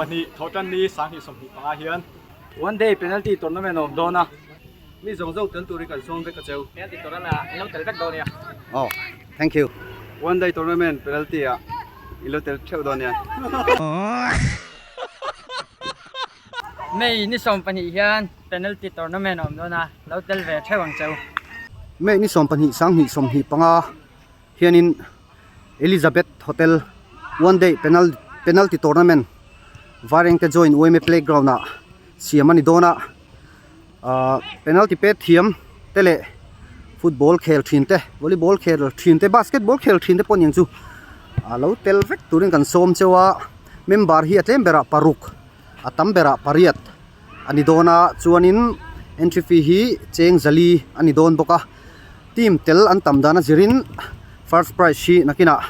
pahnih Thawhtanni 2025 hian. One day penalty tournament a awm dawn a. Mi zawng zawng tel turin kan sawm vek a cheu. Penalty tournament ah in lo tel vek dawn nia. Oh, thank you. One day tournament penalty ah in lo tel theuh dawn nia. May ni 12 hian penalty tournament a awm dawn a, lo tel ve theuh ang cheu. May ni 12 2025 hianin Elizabeth Hotel One Day Penalty Tournament Vairengte Joint Uaime Playground ah siam a ni dawn a, ahh penalty pet thiam te leh football khel thin te volleyball khel thin te basketball khel thin te pawh aniang chu a lo tel vek turin kan sawm cheu a member hi a tlem berah paruk a tam berah pariat a ni dawn a chuanin entry fee hi cheng zali a ni dawn bawk a team tel an tam dan a zirin first prize hi nakinah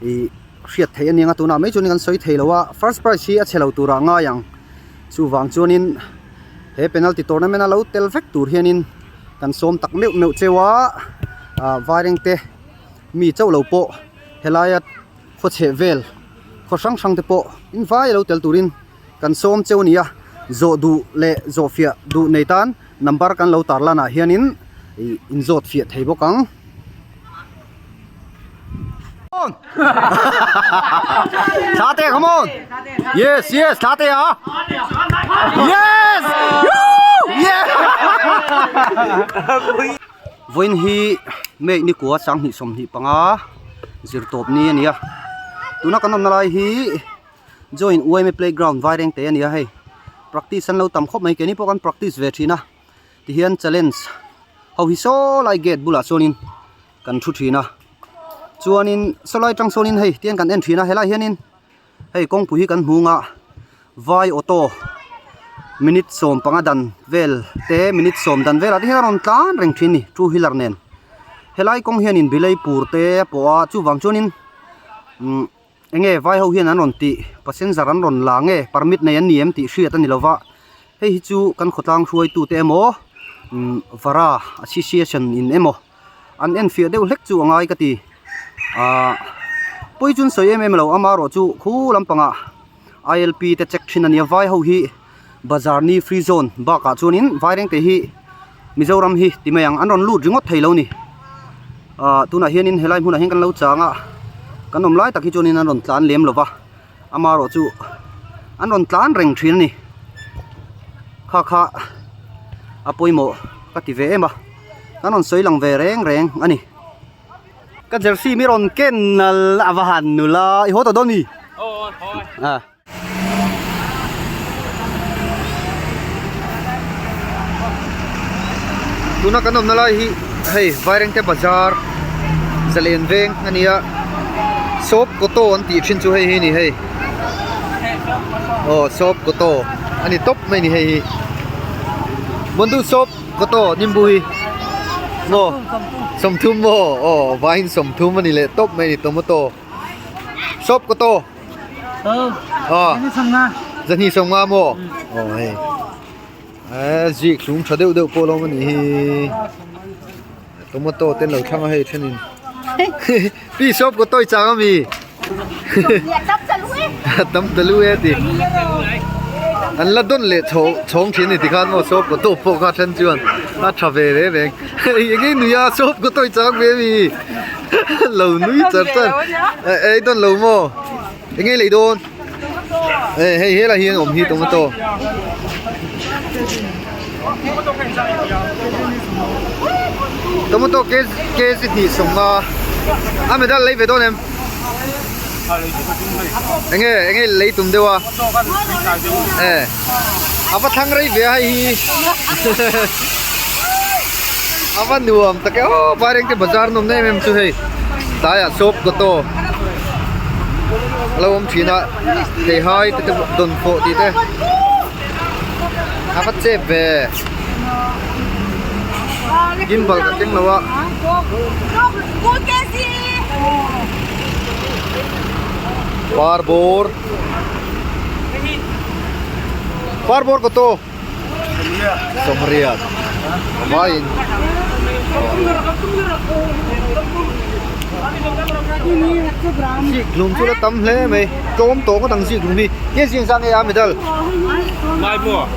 ih hriat theih a ni ang a tunah mai chuan kan sawi thei lo a first prize hi a chhe lo turah a ngai ang chuvang chuanin he penalty tournament a lo tel vek tur hianin kan sawm tak meuh meuh cheu a ah vairengte mi chauh lo pawh helaia khaw chheh vel khaw hrang hrang te pawh in vai a lo tel turin kan sawm cheu a ni a zawh duh leh zawh fiah duh nei tan number kan lo tar lan ah hianin ih in zawt fiah thei bawk ang. Thla te come on yes yes thla te a yes woo yeah vawiin hi May ni kua 2025 zirtawp ni a ni a tuna kan awmna lai hi join UMA playground vaireng te a ni a hei practice an lo tam khawp mai keini pawh kan practice ve thin a tihian challenge ho hi saw lai gate bulah chuanin kan thu thin a chuanin sawlai tang sawnin hei tihian kan en thin a helaiah hianin hei kawngpui hi kan hmung a vai auto minute 15 dan vel te minute 10 dan velah te hian a rawn tlan reng thin a ni two wheeler nen helai kawng hianin bilei pur te a pawh a chuvang chuanin umm eng nge vai ho hian an rawn tih passenger an rawn la nge permit nei an ni em tih hriat a ni lova hei hi chu kan khawtlang hruaitu te emaw umm vara association in emaw an en fiah deuh hlek chu a ngai ka ti ahh pawi chu an sawi em em lo amaherawh chu khu lampangah I L P te check thin a nia vai ho hi bazar ni free zone bakah chuanin vairengte hi Mizoram hi ti mai ang an rawn lut ringawt thei lo ni ahh tunah hianin helai hmunah hian kan lo chang a kan awm lai tak hi chuanin an rawn tlan lem lo va amaherawh chu an rawn tlan reng thin a ni kha kha a pawimawh ka ti ve em a kan rawn sawi lang ve reng reng a ni ka jersey mi rawn ken nal a va han nula i haw tawh dawn mi a. Tuna kan awmna lai hi hei Vairengte bazar zalen veng a ni a sawp koto an tih thin chu hei hi a ni hei aw sawp koto a ni tawp mai a ni hei hi Mondu sawp koto nimbu hi maw sawmthum maw aw vaiin sawmthum a ni leh tawp mai a ni tomato sawp koto. Ờ. Zahnih sawmnga maw? Aw hei. Eee zik hlum tha deuh deuh pawh lo awm a nih hi. Tomato te an lo thlang a hei thenin. Pi sawp ka tawi chang ami. Tam ta lu e ti. An la dawn leh chho chhawng thin a ni tikhan maw sawp ka tawp pawh kha then chuan a tha ve reng reng. Eng nge nui a sawp ka tawi chang ve ami. Lo nui char char. Ei dawn lo maw? Eng nge lei dawn? Hei hei helai hian awm hi tomato. Tomato ke kg hnih sawmnga a medal lei ve dawn em? Eng nge eng nge lei tum deuh a? E a va thlang rei ve a hei hi a va nuam tak e aw Vairengte bazar nawm na em em chu hei tlaiah sawp koto a lo awm thin a theihai te te dawn fawh tih te a va chep ve gimbal ka keng lo a. Par bawr par bawr koto sawmriat vaiin. Zikhlum chu la tam hle mai tlawm tawh ngawt ang zikhlum hi nge zing zah nge a medal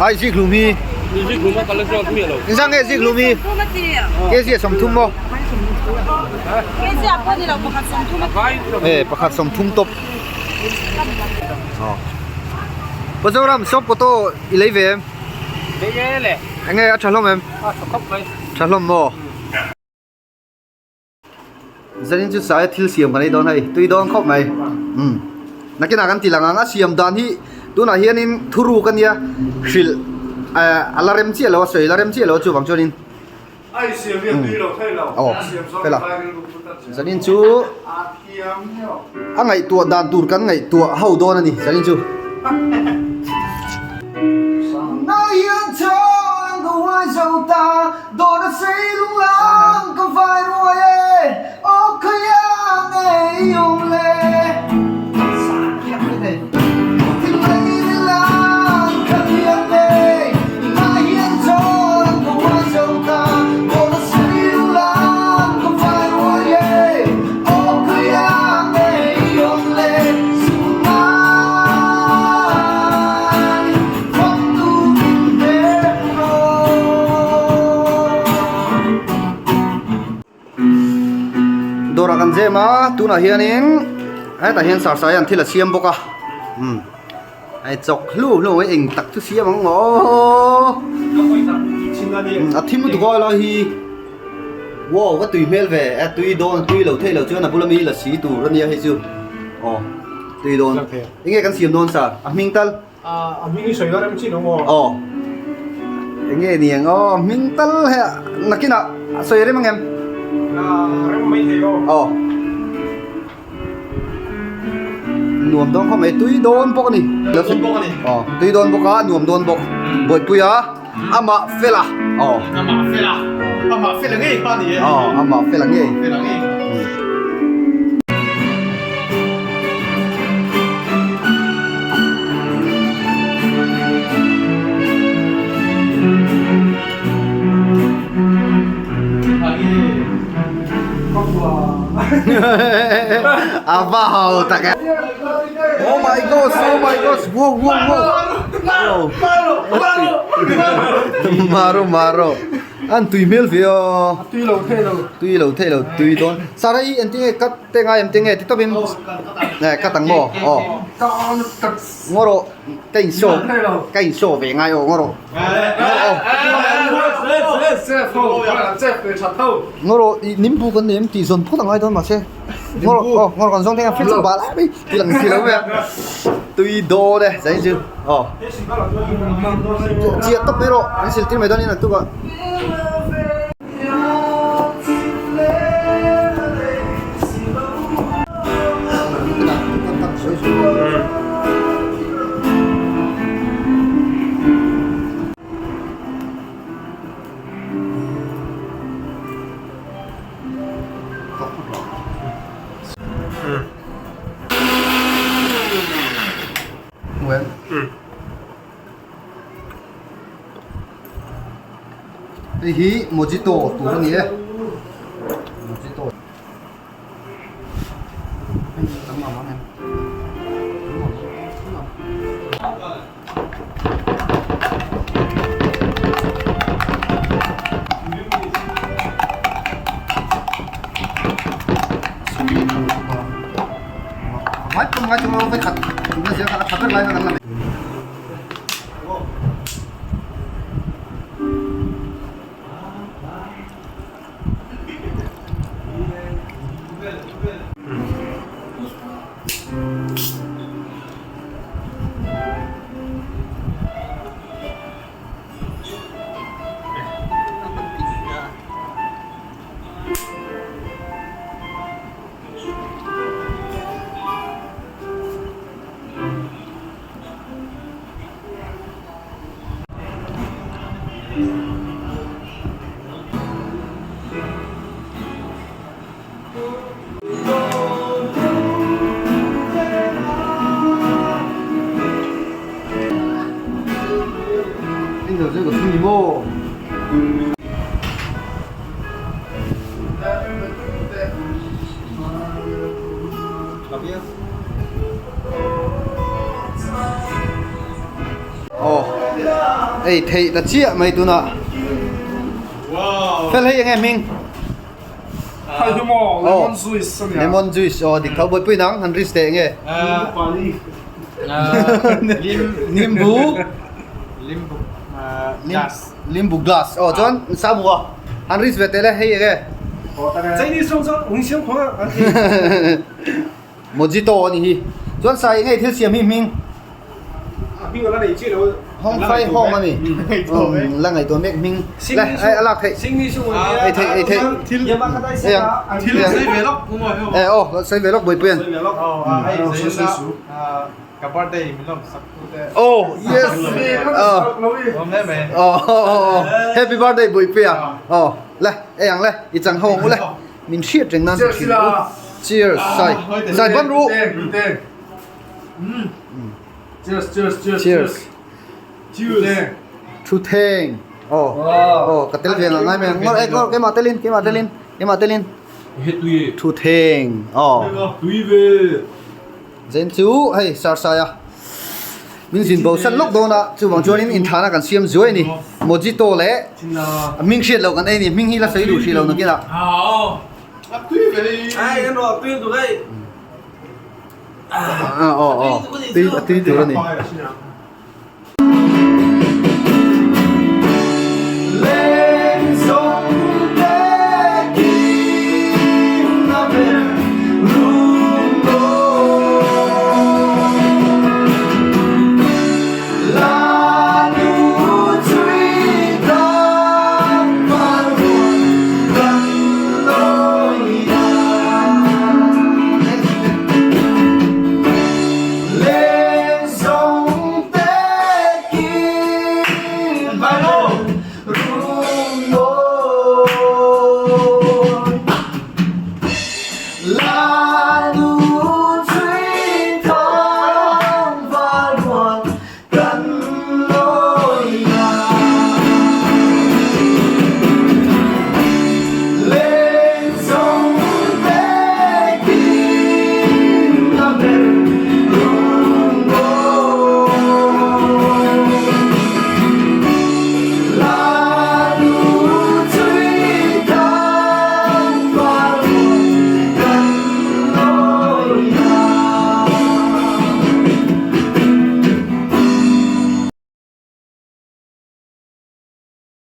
ai zikhlum hi engzah nge zikhlum hi kg a 30 maw e pakhat 30 tawp Mizoram shop photo i lei ve em enge a tha hlawm em tha hlawm maw. Zanin chu sai thil siam kan ei dawn hei tui dawn khawp mai umm nakinah kan ti lang ang a siam dan hi tunah hianin thuruk a nia hrilh eh a la rem chiah lo a sawi la rem chiah lo chuvang chuanin aw fela zanin chu a ngaihtuah dan tur kan ngaihtuah ho dawn a ni zanin chu. Dawr a sei lunglang ka vai ruai e Aw khaia nge i awm le Thil lei lang ka thiam e Ngai hian chuan ka uai zo ta Dawr a sei lunglang ka vai ruai e Aw khaia nge i awm le Sungai Khuat tu min hnem Dawrah kan zem a tunah hianin hetah hian sarsai an thil a siam bawk a umm hei chawk hlu hlu mai eng tak chu siam ang maw a thim lutuk a lai hi wow ka tui hmel ve a tui dawn a tui lo theih lo chuan a bula mi la si tur a nia hei chu aw tui dawn enge kan siam dawn sir a hming tal. A hming i sawi la rem chin awm aw. Aw. Enge ni ang aw hming tal he nakinah a sawi rem ang em? Rem mai thei aw. Aw. Nuam dawn khawp mai tui dawn bawk a ni. Tui dawn bawk a ni. Aw tui dawn bawk a nuam dawn bawk. Bawihpui a amah fel a. Aw. Amah fel a. Amah fel a ngei kha a ni e. Aw amah fel a ngei. Fel a ngei. A va hau tak e. Oh my gosh, oh my gosh, wow, wow, wow. Maro, maro. An tui hmel ve aw. Tui lo thei lo. Tui lo thei lo, tui dawn. Sara i engtin nge cut te ngai em te nge ti tawpin eh cut ang maw aw. Ngaw rawh ka in show ka in show ve ngai aw ngaw rawh. Ngaw rawh i nimbu kan nei em tih zawn phawt angai dawn mahse ngaw rawh aw ngaw rawh kan zawng thei ang fridge bal ai mai ti lang si lo mai a. Tui dawn e zai chu aw. Chiah tawp mai rawh an sil tir mai dawn in a tuk ah. Hei hi mojito tur a ni e mojito hei tam ang ang em Ngai pawh ngai chu vai khat tuna zel kha a tha ber lai kha kan la nei. Ei theih ta chiah mai tunah. Fel hei enge hming? Hei hi maw lemon juice a nia. Lemon juice aw dik tho buaipui nang han risk teh enge? Limbu Limbu glass. Limbu glass aw chuan samu a han risk ve teh le hei enge? Chinese tawng chuan ung siam khawng a. Mojito a ni hi. Chuan sai ngei thil siam hi hming. A hming la nei chi lo. Hong Fai Hong a ni. La ngaihtuah mek hming. Le ai a lak theih. Ei theih ei theih. Thil thil sei ve lawk pu mawi ho. E aw sei ve lawk buaipui an. Sei ve lawk. Hei sei na ka birthday min lawm sak tu te. Oh yes. Oh oh happy birthday buaipui a. Oh le ei ang le i chang ho ang u le. Min hriat reng nan thin u. Cheers sai. Sai ban ru. Cheers cheers cheers. Cheers. Cheers. Thu theng. Oh. Oh ka tel ve ngai mai ngor ek ngor keimah telin keimah telin keimah telin. Thu theng. Oh. Tui ve. Zen chu hei sar sai a. Min zin bo san lawk dawn a chuvang chuanin inthana kan siam zuai a ni. Mojito leh a hming hriat loh kan ei a ni. Hming hi la sawi duh hrih lo nakin ah. Aw aw tui a tui tur a ni.